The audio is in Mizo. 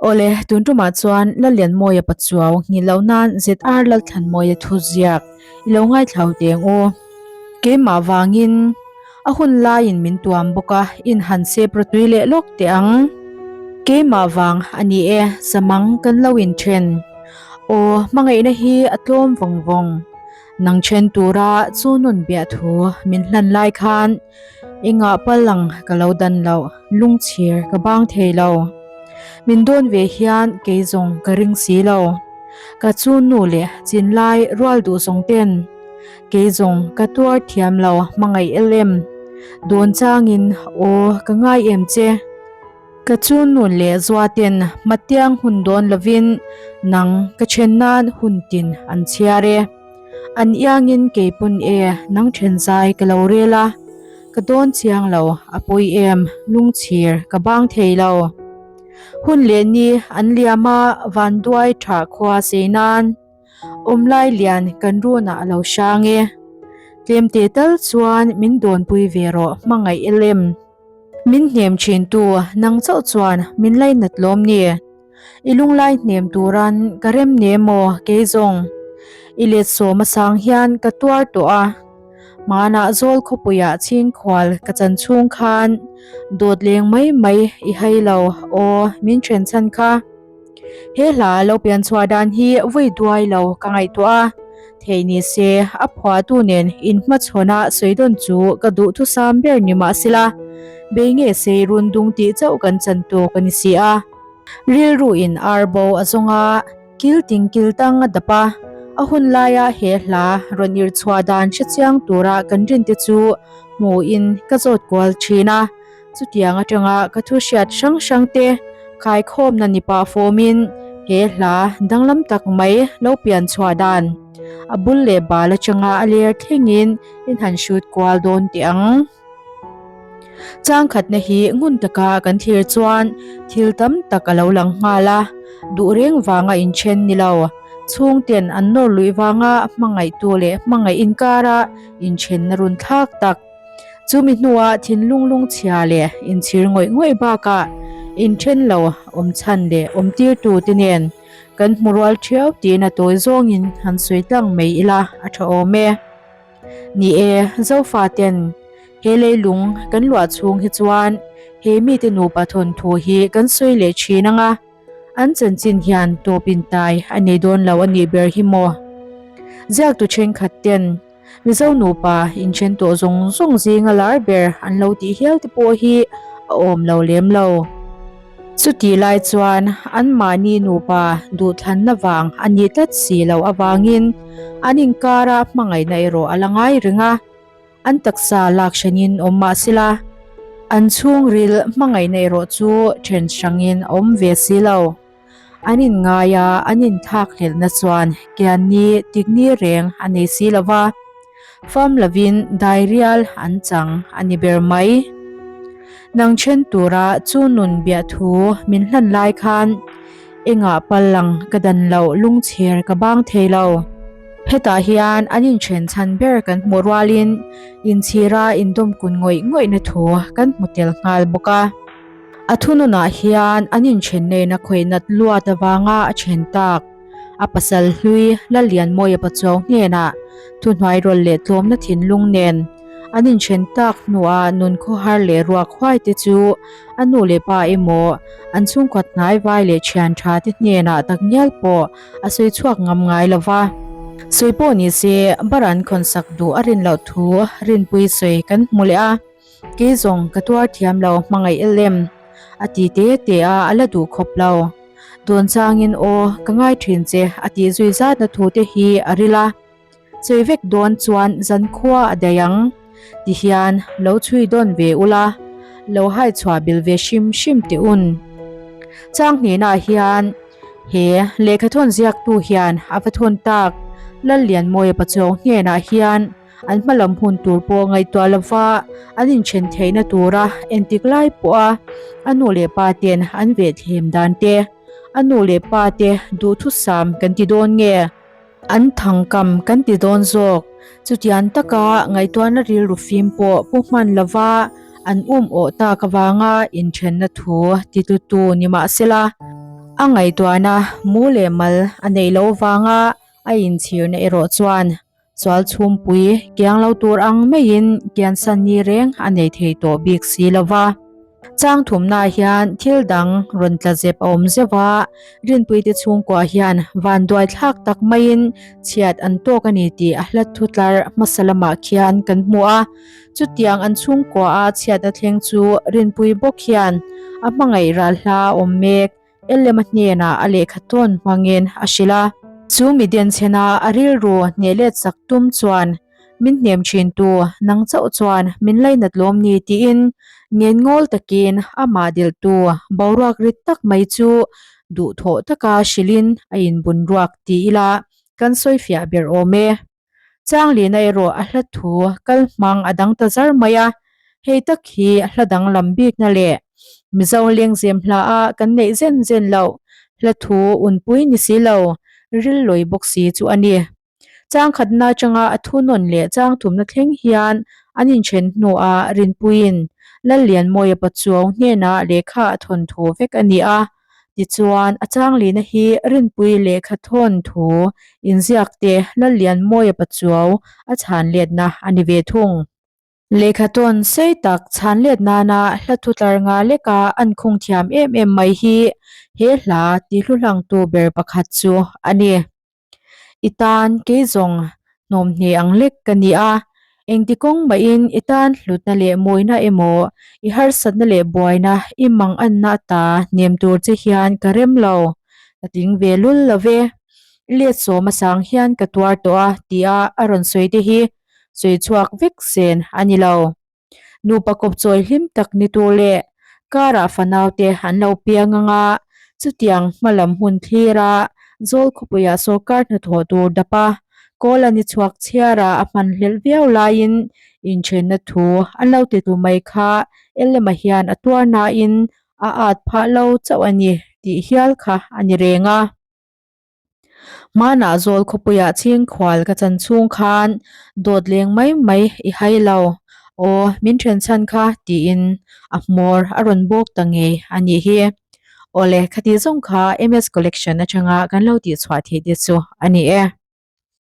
Awle, tun tumah chuan Lallianmawia Pachuau nghilh loh nan ZR Lalthlanmawia thu ziak i lo ngaithlau teng u. Keimah vangin a hun laiin min tuam bawk a, in han sep rawtui leh lawk teh ang. Keimah vang a ni e, samang kan lo inthen. Aw, hmangaihna hi a tlawm vawng vawng. Nang then tura chu nun biah thu min hlan lai khan Engah pal ang ka lo dan loh, lungchhir ka bang thei lo. Min dawn ve hian kei zawng ka ring si lo. Ka chu nu leh chinlai rual duh zawng ten kei zawng ka tuar thiam lo hmangaih el em. Dawn changin aw ka ngai em che. Ka chu nun leh zua ten hmatiang hun dawn lovin nang ka then nan hun tin an chhiar e. An iangin kei pawn e nang then zai ka lo rel a, ka dawn chiang lo a pawi em lungchhir ka bang thei lo. Hun leh ni an liam a vanduai tha khua sei nan awmlai lian kan runah a lo hrang e. Tlemte tal chuan min dawnpui ve rawh hmangaih el em. Min hnem thintu nang chauh chuan min lainat lawm ni. I lunglai hnem turan ka rem ne maw kei zawng. I let sawm a sang hian ka tuar tawh a. Hmanah zawl khawpuiah chhingkhual ka chan chhung khan dawt leng mai mai i hai lo aw min then chhan kha. He hla lo pian chhuah dan hi vawi duai lo ka ngaihtuah a, theih ni se a phuahtu nen inhmachhawn a sawi dawn chu ka duhthusam ber ni mahsela bei nge sei run dung tih chauh kan chan tawk a ni si a. Rilru in ar bo a zawng a, kil ting kil tang a dap a, a hun laia he hla rawn ir chhuah dan hre chiang tura kan rinte chu hmuhin ka zawt kual thin a. Chutiang atanga ka thu hriat hrang hrang te khaikhawmna ni pah fawmin he hla danglam tak mai lo pian chhuah dan a bul leh bal atanga a ler thlengin in han hrut kual dawn teh ang. Changkhatna hi ngun taka kan thlir chuan thil tam tak a lo lang nghal a, duh reng vanga inthen ni lo, chhungten an nawr luih vanga hmangaihtu leh hmangaih inkara inthenna run thlak tak. Chumi hnuah thinlung lungchhia leh inchhir ngawih ngawih bakah inthen lo awm chhan leh awm tirtu te nen kan hmu rual thiau tiin a tawi zawngin han sawi tlang mai ila a tha awm e. Ni e, Zofa ten he leilung kan luah chhung hi chuan he mite nupa thawnthu hi kan sawi leh thin ang a, an chanchin hian tawp intai a nei dawn lo a nih ber hi maw? Ziaktu thenkhat ten Mizo nupa inthen tawh zawng zawng zinga lar ber an lo tih hial te pawh hi a awm lo lem lo. Chutih lai chuan anmahni nupa duhthlanna vang a nih tlat si loh avangin an inkara hmangaihna erawh a la ngai reng a, an taksa lak hranin awm mah sela an chhungril hmangaihna erawh chu then hrangin a awm ve si lo. An inngai a, an inthlak hlelhna chuan kian ni tik ni reng a nei si lo va, fam lovin dairial an chang a ni ber mai. Nang then tura chu nun biah thu min hlan lai khan engah pal lang ka dan loh lungchher ka bang thei lo. Hetah hian an inthen chhan ber kan hmuh rualin inchhira indawmkun ngawih ngawihna thu kan hmu tel nghal bawk a. A thununah hian an inthen neihna khawihnat luat avanga a then tak. A pasal hlui Lallianmawia Pachuau hnenah thuhnuai rawlh leh tlawmna thinlung nen an inthen tak hnuah nun khawhar leh ruak huai te chu a nu leh pa emaw an chhungkhat hnai vai leh thian tha te hnenah takngial pawh a sawi chhuak ngam ngai lo va. Sawi pawh ni se bar an khawnsak duh a rin loh thu rinpui sawi kan hmu leh a. Kei zawng ka tuar thiam lo hmangaih el em? A ti te te a, a la duh khawp lo. Dawn changin aw, ka ngai thin che a tih zui zatna thu te hi a ril a. Sawi vek dawn chuan zankhua a daih ang. Ti hian lo chhui dawn ve ula, lo hai chhuah bil ve hrim hrim teh un. Chang hnenah hian he lehkha thawn ziaktu hian a va thawn tak Lallianmawia Pachuau hnenah hian An hmalam hun tur pawh ngaihtuah lova an inthen theihna tura entik lai pawha a nu leh pa ten an veh thlem dan te, a nu leh pa te duhthusam kan ti dawn nge? An thangkam kan ti dawn zawk. Chutiang taka ngaihtuahna rilru fim pawh pu hman lova an um awh tak avanga inthenna thu titlutu ni mahsela. A ngaihtuahna mu leh mal a neih loh vanga a inchhirna erawh chuan sual chhumpui kiang lo tur ang maiin kiansan ni reng a nei thei tawh bik si lo va. Chang thumnaah hian thil dang rawn tla zep a awm zeuh a, Rinpuite chhungkua hian vanduai thlak tak maiin chhiat an tawk a ni tih a hlat thu tlar hmasa lamah khian kan hmu a. Chutiang an chhungkua a chhiatna thleng chu Rinpui bawk hian a hmangaih ral hla a awm mek. Elema hnenah a lehkha tawn hmangin a hrilh a. Chu mi denchhena a rilru hneh let sak tum chuan min hnem thintu nang chauh chuan min lainat lawm ni tiin ngengawl takin amah dilhtu boruak rit tak mai chu duhthawh taka hrilhin a inbun ruak ti ila kan sawifiah ber awm e. Changlina erawh a hla thu kal hmang a dang ta zar mai a, hei tak hi hla danglam bikna leh Mizo lengzem hla a kan neih zen zen loh hla thu unpui ni si lo ril lawi bawk si chu a ni. Changkhatna atanga a thu nawn leh chang thumna thleng hian an inthen hnuah Rinpuiin Lallianmawia Pachuau hnenah lehkha a thawn thu vek a ni a. Tichuan, a changlina hi Rinpui lehkha thawn thu inziak te Lallianmawia Pachuau a chhan letna a ni ve thung. Lehkha tawn sei tak chhan let nana hla thu tlar nga leka an khung thiam em em mai hi he hla tihluhlangtu ber pakhat chu a ni. I tan kei zawng hnawmhne ang lek ka ni a, engti kawng mahin i tan hlutna leh mawina emaw, i harsatna leh buaina i mang anna ata hnem tur che hian ka rem lo, ka tling ve lul lo ve. I let sawm a sang hian ka tuar tawh a tia a rawn sawi te hi sawi chhuak vek sen a ni lo. Nupa kawpchawi hlim tak ni tur leh karah fanaute an lo piang ang a, chutiang hmalam hun thlira Zawl khawpuiah sawrkar hnathawh tur dap a, kawl a ni chhuak chhiara a hman hlelh viau laiin inthenna thu an lo ti tu mai kha Elema hian a tuar nain a at phah lo chauh a ni tih hial kha a ni reng a. Hmanah zawl khawpuiah chhingkhual ka chan chhung khan dawt leng mai mai i hai lo. Aw, min then chhan kha tiin a hmawr a rawn bawk ta ngei a nih hi. Awle, khati zawng kha MS Collection atanga kan lo tihchhuah theih te chu a ni e.